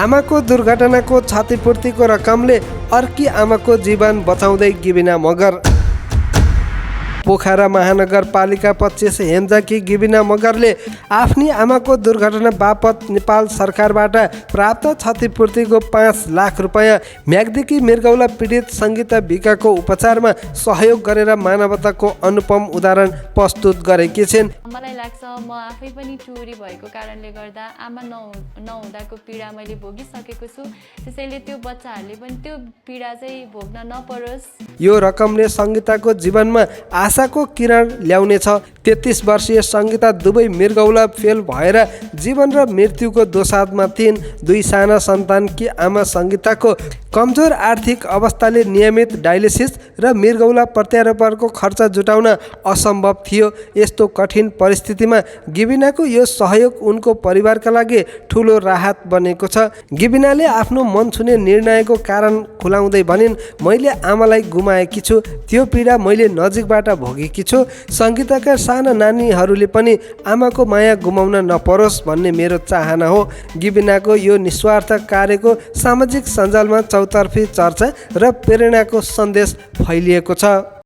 आमाको दुर्घटनाको क्षतिपूर्तिको रकमले अर्की आमाको जीवन बचाउँदै गिबिना मगर। पोखरा महानगरपालिका 25 हेम्जाकी गिबिना मगरले आफ्नी आमाको दुर्घटना बापत नेपाल सरकारबाट प्राप्त क्षतिपूर्तिको 5 लाख रुपैयाँ म्याग्दीकी मृगौला पीडित सङ्गीता विकाको उपचारमा सहयोग गरेर मानवताको अनुपम उदाहरण प्रस्तुत गरेकी छिन्। मलाई लाग्छ म आफै पनि टुरी भएको कारणले गर्दा आमा नहुँदाको पीडा मैले भोगिसकेको छु, त्यसैले त्यो बच्चाहरूले पनि त्यो पीडा चाहिँ भोग्न नपरोस्। यो रकमले सङ्गीताको जीवनमा आशाको किरण ल्याउनेछ। 33 वर्षीय सङ्गीता दुवै मृगौला फेल भएर जीवन र मृत्युको दोसाँधमा थिइन्। 2 साना सन्तानकी आमा सङ्गीताको कमजोर आर्थिक अवस्थाले नियमित डायलिसिस र मृगौला प्रत्यारोपणको खर्च जुटाउन असम्भव थियो। यस्तो कठिन परिस्थितिमा गिबिनाको यो सहयोग उनको परिवारका लागि ठुलो राहत बनेको छ। गिबिनाले आफ्नो मन छुने निर्णयको कारण खुलाउँदै भनिन्, मैले आमालाई गुमाएकी छु, त्यो पीडा मैले नजिकबाट भोगेकी छु। सङ्गीताका साना नानीहरूले पनि आमाको माया गुमाउन नपरोस् भन्ने मेरो चाहना हो। गिबिनाको यो निस्वार्थ कार्यको सामाजिक सञ्जालमा चौतर्फी चर्चा र प्रेरणाको सन्देश फैलिएको छ।